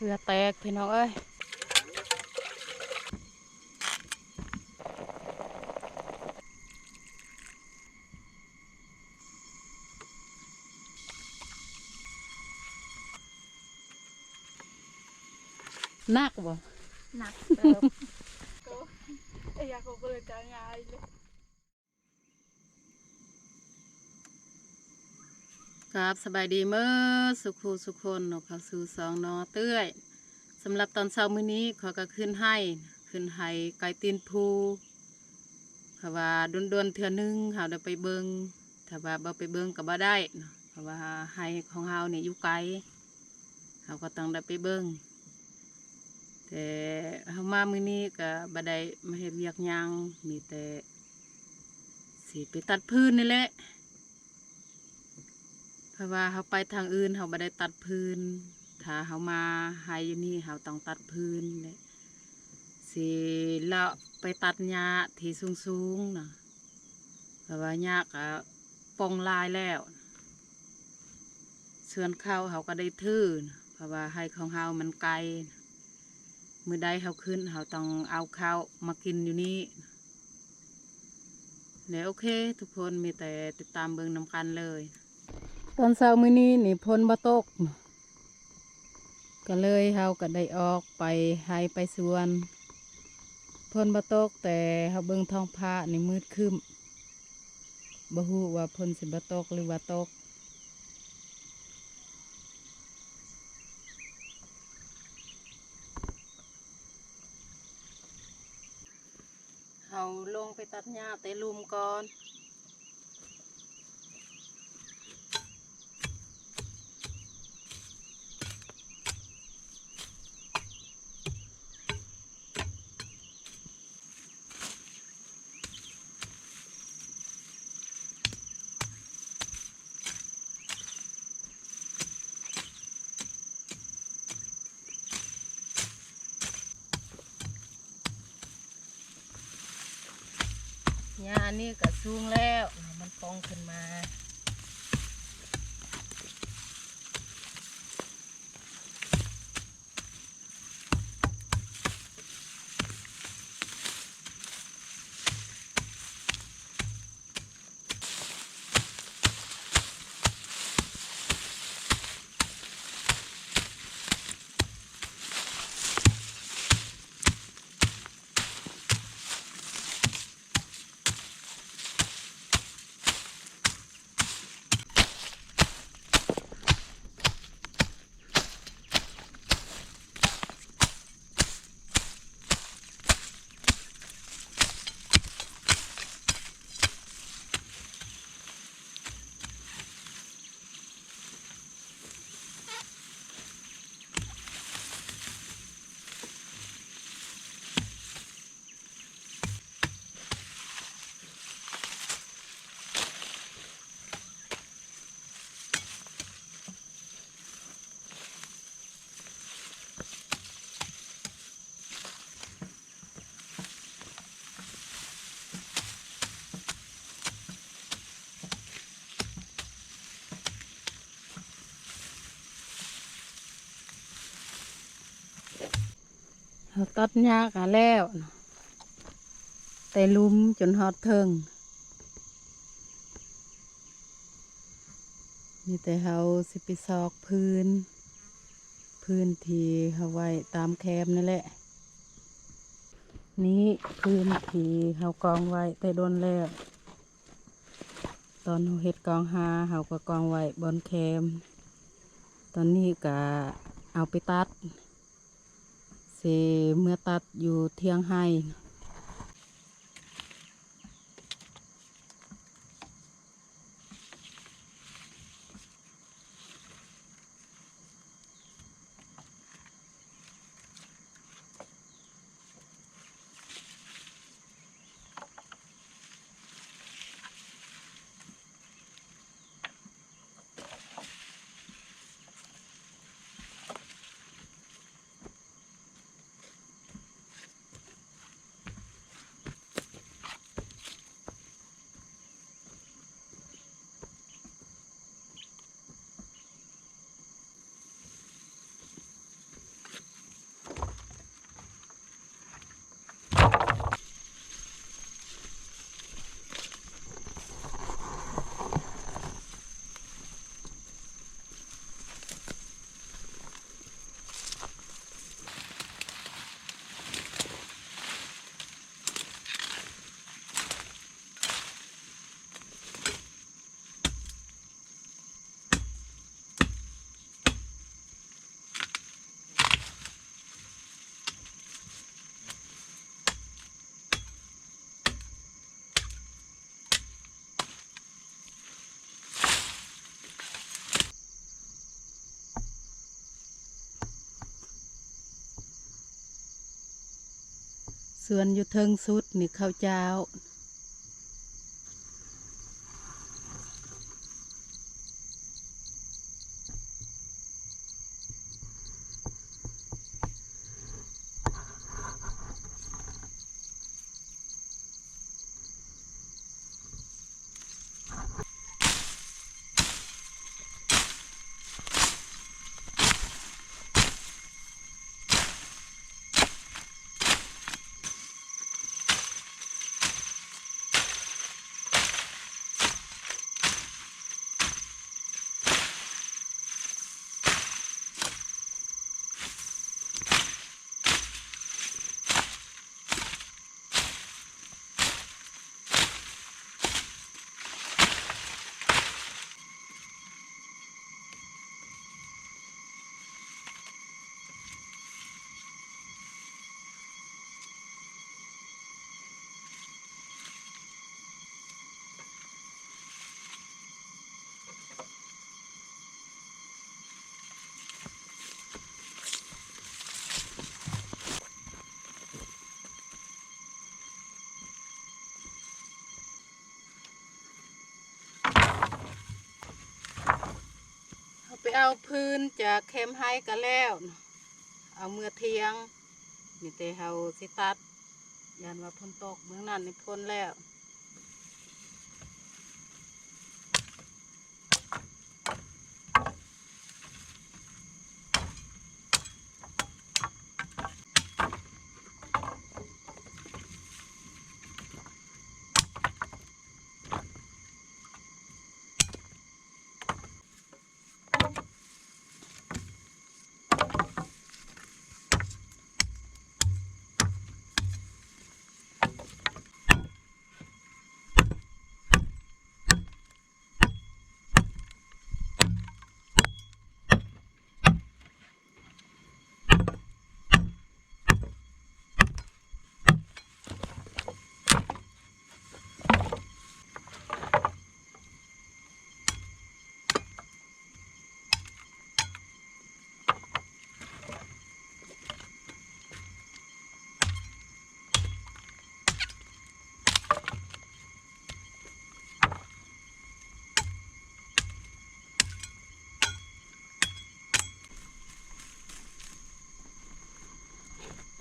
ເຫຼືອແຕກພີ່ນ້ອງເອີຍ. ໜັກບໍ່? ໜັກເຕີບ. ໂອ້ ໄອ້ຢາກກໍບໍ່ໄດ້ກາງ່າຍເລີຍ. ກາບສະບາຍດີເໝິດສູ່ຄູ່ສູ່ຄົນເນາະ ເຂົ້າສູ່ຊ່ອງນ້ອງເຕື້ອຍ. ສຳລັບຕອນເຊົ້າມື້ນີ້ ຂ້ອຍກໍຂຶ້ນໄຮ່ ຂຶ້ນໄຮ່ໄກ່ຕີນພູ ເພາະວ່າດົນໆເທື່ອໜຶ່ງເຮົາໄດ້ໄປເບິ່ງ ຖ້າວ່າບໍ່ໄປເບິ່ງກໍບໍ່ໄດ້ເນາະ ເພາະວ່າໄຮ່ຂອງເຮົານີ້ຢູ່ໄກ ເຮົາກໍຕ້ອງໄດ້ໄປເບິ່ງ. ແຕ່ເຮົາມາມື້ນີ້ກໍບໍ່ໄດ້ມາເຮັດວຽກຫຍັງ ມີແຕ່ຊິໄປຕັດຟືນນີ້ແຫຼະ ເພາະວ່າເຮົາໄປທາງອື່ນເຮົາບໍ່ໄດ້ຕັດຟືນ ຖ້າເຮົາມາໄຮ່ຢູ່ນີ້ເຮົາຕ້ອງຕັດຟືນແຫຼະ ຊິເລາະໄປຕັດຫຍ້າທີ່ສູງໆນະ ເພາະວ່າຫຍ້າກໍປ່ອງຫຼາຍແລ້ວ. ສ່ວນເຂົ້າເຮົາກໍໄດ້ຖື ເພາະວ່າໄຮ່ຂອງເຮົາມັນໄກ ມື້ໃດເຮົາຂຶ້ນເຮົາຕ້ອງເອົາເຂົ້າມາກິນຢູ່ນີ້. ແລ້ວໂອເຄທຸກຄົນ ມີແຕ່ຕິດຕາມເບິ່ງນຳກັນເລີຍ. ຕອນເຊົ້າມື້ນີ້ນີ້ຝົນບໍ່ຕົກ ກໍເລີຍເຮົາກໍໄດ້ອອກໄປໄຮ່ໄປສວນ. ຝົນບໍ່ຕົກ ແຕ່ເຮົາເບິ່ງທ້ອງຟ້ານີ້ມືດຄຶ້ມ ບໍ່ຮູ້ວ່າຝົນຊິບໍ່ຕົກຫຼືວ່າຕົກ. ເຮົາລົງໄປຕັດຫຍ້າແຕ່ລຸ່ມກ່ອນ. ຫຍ້າອັນນີ້ກໍສູງແລ້ວ ມັນປ່ອງຂຶ້ນມາ. ເຮົາຕັດຫຍ້າກະແລ້ວ ແຕ່ລຸ່ມຈົນຮອດເທິງ. ມີແຕ່ເຮົາຊິໄປຊອກຟືນ ຟືນທີ່ເຮົາໄວ້ຕາມແຄມນີ້ແຫຼະ. ນີ້ຟືນທີ່ເຮົາກອງໄວ້ແຕ່ດົນແລ້ວ. ຕອນເຮົາເຮັດກອງຫາ ເຮົາກໍກອງໄວ້ບ່ອນແຄມ. ຕອນນີ້ກະເອົາໄປຕັດ ຊິເມືອຕັດຢູ່ຖຽງໄຮ່. ເ ສ່ວນຢູ່ເທິງສຸດນີ້ເຂົ້າຈ້າວ. ເຮົາໄປເອົາຟືນຈາກແຄມໄຮ່ກະແລ້ວ ເອົາເມືອຖຽງ ມີແຕ່ເຮົາຊິຕັດ ຢ້ານວ່າຝົນຕົກ ເມືອງນັ້ນນີ້ຝົນແລ້ວ.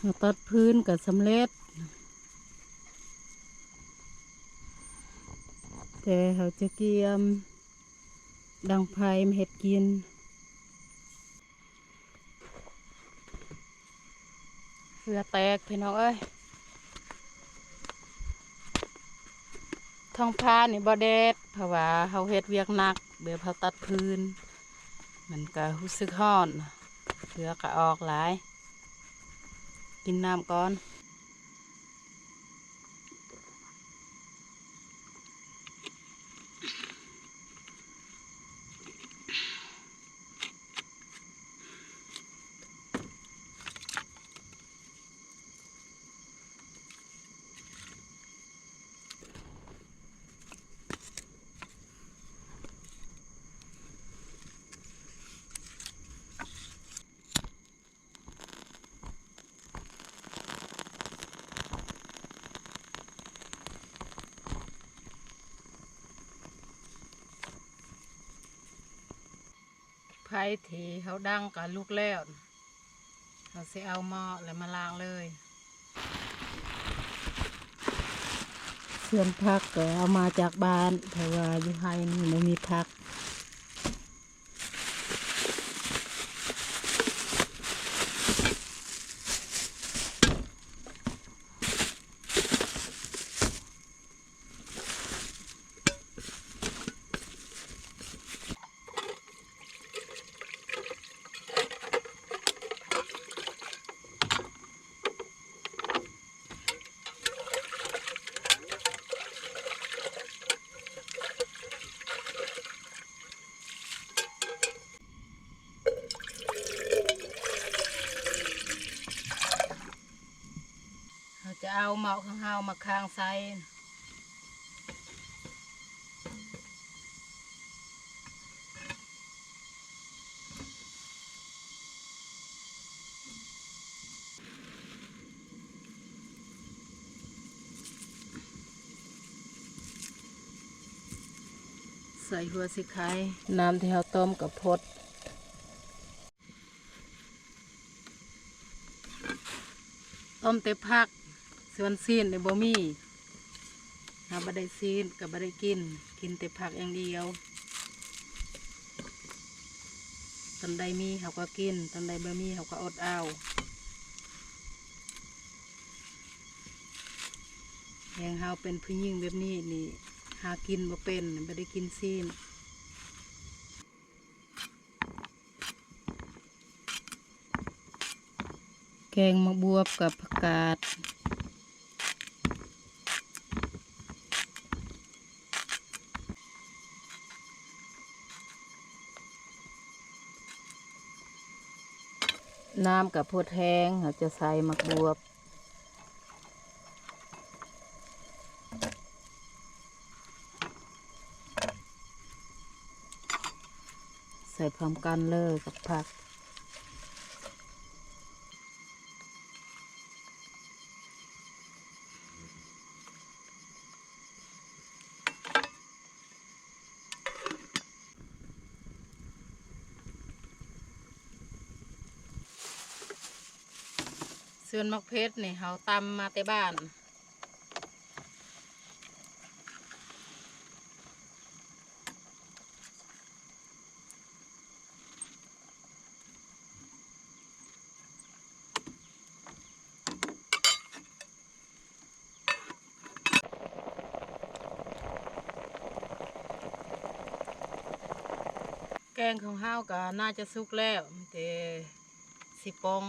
ເຮົາຕັດຟືນກໍສຳເລັດ ແຕ່ເຮົາຈະກຽມດັງໄຟມາເຮັດກິນ. ເຫື່ອແຕກພີ່ນ້ອງເອີຍ ທ້ອງຟ້ານີ້ບໍ່ແດດ ເພາະວ່າເຮົາເຮັດວຽກໜັກ ແບບເຮົາຕັດຟືນ ມັນກະຮູ້ສຶກຮ້ອນ ເຫື່ອກະອອກຫຼາຍ ກິນນ້ຳກ່ອນ. ໄຟທີ່ເຮົາດັງກະລຸກແລ້ວ ເຮົາຊິເອົາໝໍ້ແລ້ວມາລ້າງເລີຍ. ສ່ວນຜັກກໍເອົາມາຈາກບ້ານ ເພາະວ່າຢູ່ໄຮ່ນີ້ບໍ່ມີຜັກ. ເຮົາຈະເອົາໝໍ້ຂອງເຮົາມາຄ້າງໃສ່. ໃສ່ຫົວສີໄຄ, ນ້ຳທີ່ເຮົາຕົ້ມກະພົດ. ຕົ້ມແຕ່ຜັກ, ສ່ວນຊີ້ນນີ້ບໍ່ມີ. ເຮົາບໍ່ໄດ້ຊີ້ນກໍບໍ່ໄດ້ກິນ, ກິນແຕ່ຜັກຢ່າງດຽວ. ຕອນໃດມີເຮົາກໍກິນ, ຕອນໃດບໍ່ມີເຮົາກໍອົດເອົາ. ແຮງເຮົາເປັນຜູ້ຍິງແບບນີ້ນີ້ ຫາກິນບໍ່ເປັນ, ບໍ່ໄດ້ກິນຊີ້ນ. ແກງໝາກບວບກັບຜັກກາດ. ນ້ຳກະພົດແຮງ, ເຮົາຈະໃສ່ໝາກບວບ. ໃສ່ພ້ອມກັນເລີຍກັບຜັກ. ສ່ວນໝາກເຜັດນີ້ເຮົາຕຳມາແຕ່ບ້ານ. ແກງຂອງເຮົາກໍໜ້າຈະສຸກແລ້ວ, ມີແຕ່ຊິປ່ອງ.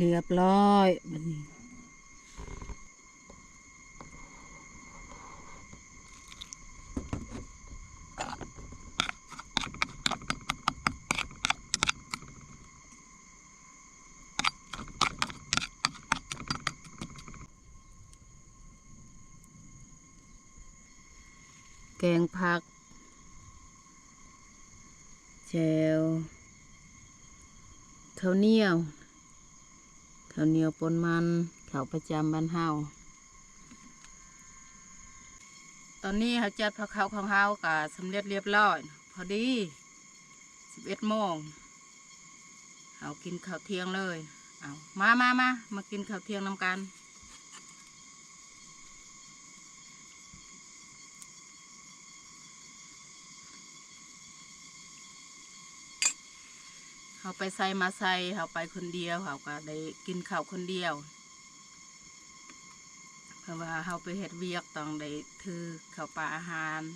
ຮຽບຮ້ອຍ ບາດນີ້. ແກງຜັກ ແຈ່ວ ເຂົ້າໜຽວ ເຂົ້າໜຽວປົນມັນ ເຂົ້າປະຈຳບ້ານເຮົາ. ຕອນນີ້ເຮົາຈັດພາເຂົ້າຂອງເຮົາກະສຳເລັດລຽບຮ້ອຍ ພໍດີສິບເອັດໂມງ ເຮົາກິນເຂົ້າທ່ຽງເລີຍ. ເອົາ ມາ ມາ ມາ ມາກິນເຂົ້າທ່ຽງນຳກັນ. ເຮົາໄປໃສມາໃສ ເຮົາໄປຄົນດຽວ ເຮົາກໍໄດ້ກິນເຂົ້າຄົນດຽວ. ເພາະວ່າເຮົາໄປເຮັດວຽກຕ້ອງໄດ້ຖືເຂົ້າປາອາຫານ. ເ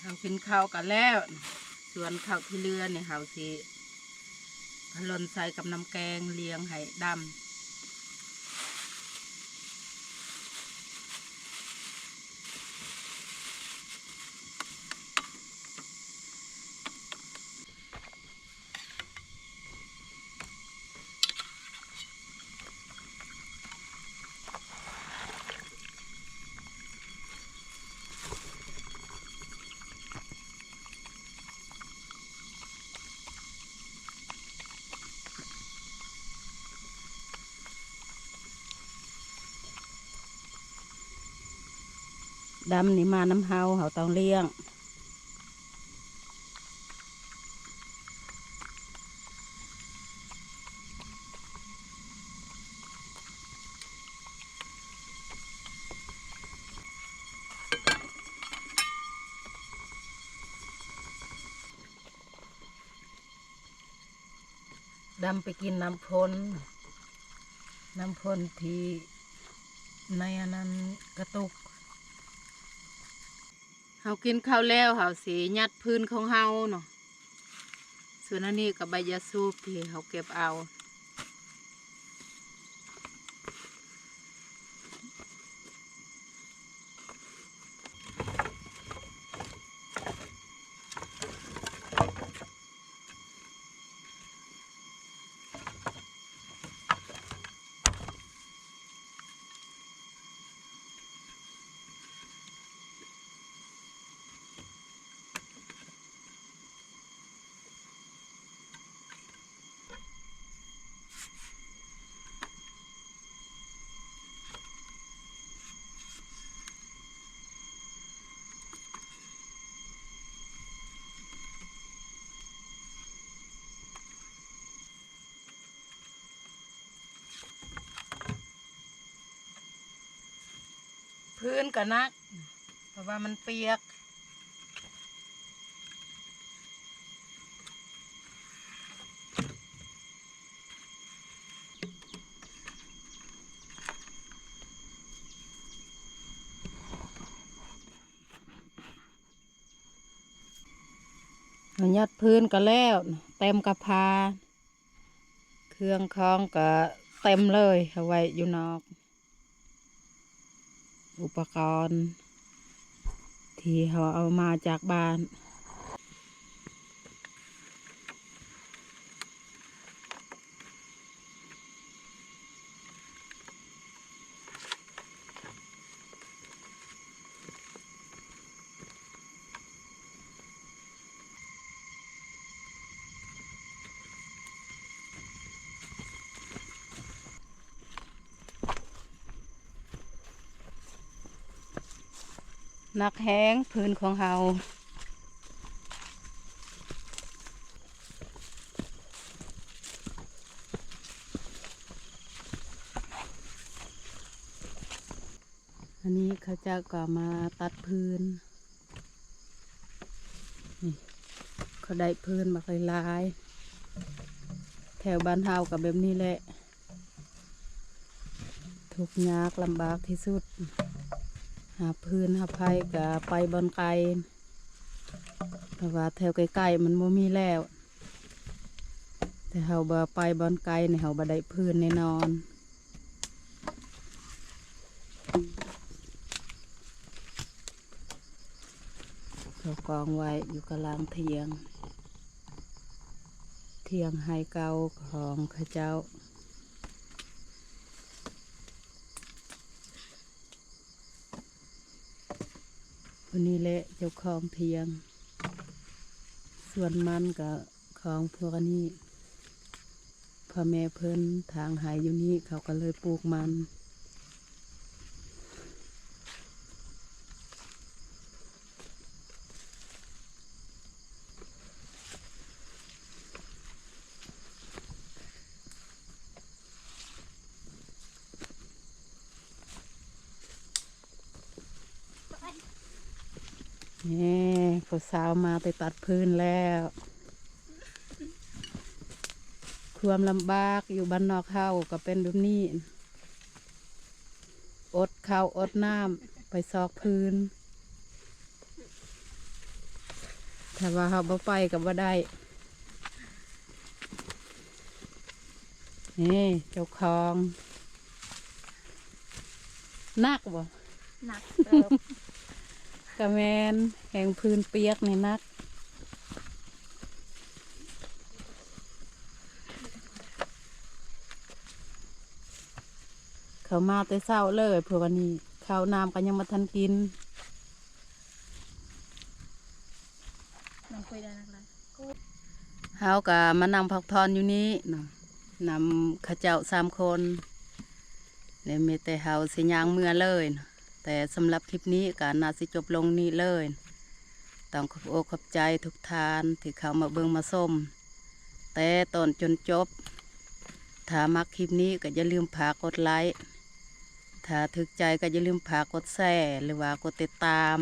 ເຮົາກິນເຂົ້າກັນແລ້ວ ສ່ວນເຂົ້າທີ່ເຫຼືອນີ້ເຮົາຊິພະໂລ້ນໃສ່ກັບນ້ຳແກງລຽງໃຫ້ດຳ. ດຳນີ້ມານຳເຮົາ ເຮົາຕ້ອງລ້ຽງ. ດຳໄປກິນນ້ຳຝົນ ນ້ຳຝົນທີ່ໃນອັນນັ້ນກະຕຸກ. ເຮົາກິນເຂົ້າແລ້ວ ເຮົາຊິຍັດຟືນຂອງເຮົາເນາະ. ສ່ວນອັນນີ້ກໍໃບຢາສູບທີ່ເຮົາເກັບເອົາ. ພື້ນກໍໜັກ ເພາະວ່າມັນປຽກ. ເຮົາຍັດພື້ນກໍແລ້ວ ເຕັມກະພາ ເຄື່ອງຂອງກໍເຕັມເລີຍ ເອົາໄວ້ຢູ່ນອກ. ອຸປະກອນທີ່ເຮົາເອົາມາຈາກບ້ານ. ໜັກແຮງພື້ນຂອງເຮົາ. ອັນນີ້ເຂົາເຈົ້າກໍມາຕັດພື້ນ ນີ້ ເຂົາໄດ້ພື້ນບັກຫຼາຍໆ ແຖວບ້ານເຮົາກໍແບບນີ້ແຫຼະ ທຸກຍາກລຳບາກທີ່ສຸດ ຫາຟືນຫາໄຟກໍໄປບ່ອນໄກ ເພາະວ່າແຖວໃກ້ໆມັນບໍ່ມີແລ້ວ ແຕ່ເຮົາບໍ່ໄປບ່ອນໄກນີ້ ເຮົາບໍ່ໄດ້ຟືນແນ່ນອນ. ເຂົາກອງໄວ້ຢູ່ກະລາງຖຽງ ຖຽງໄຮ່ເກົ່າຂອງເຂົາເຈົ້າ. ຜູ້ນີ້ແຫຼະເຈົ້າຂອງຖຽງ ສວນມັນກະຂອງພວກອັນນີ້ ພໍ່ແມ່ເພິ່ນຖາງໄຮ່ຢູ່ນີ້ ເຂົາກໍເລີຍປູກມັນ. ນີ້ ຜູ້ສາວມາແຕ່ຕັດຟືນແລ້ວ ຄວາມລຳບາກຢູ່ບ້ານນອກເຮົາກໍເປັນແບບນີ້ ອົດເຂົ້າອົດນ້ຳໄປຊອກຟືນ. ຖ້າວ່າເຮົາບໍ່ໄປກໍບໍ່ໄດ້. ນີ້ເຈົ້າຂອງ ໜັກບໍ່? ໜັກເຕີບ. ກະແມ່ນ ແຮງພື້ນປຽກນີ້ໜັກ. ເຂົາມາແຕ່ເຊົ້າເລີຍ ພວກອັນນີ້ ເຂົ້ານ້ຳກໍຍັງບໍ່ທັນກິນ. ເຮົາກໍມານັ່ງພັກຜ່ອນຢູ່ນີ້ເນາະ ນຳເຂົາເຈົ້າສາມຄົນ ແລະ ມີແຕ່ເຮົາຊິຍ່າງເມືອເລີຍ. ແຕ່ສຳລັບຄລິບນີ້ກໍໜ້າຊິຈົບລົງນີ້ເລີຍ. ຕ້ອງຂອບອົກຂອບໃຈທຸກທ່ານທີ່ເຂົ້າມາເບິ່ງມາຊົມ ແຕ່ຕົ້ນຈົນຈົບ. ຖ້າມັກຄລິບນີ້ກໍຢ່າລືມຝາກກົດໄລ ຖ້າຖືກໃຈກໍຢ່າລືມຝາກກົດແຊ ຫຼືວ່າກົດຕິດຕາມ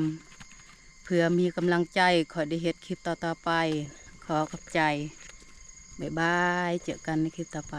ເພື່ອມີກຳລັງໃຈຂ້ອຍໄດ້ເຮັດຄລິບຕໍ່ໆໄປ. ຂໍຂອບໃຈ. ບາຍບາຍ. ເຈີກັນໃນຄລິບຕໍ່ໄປ.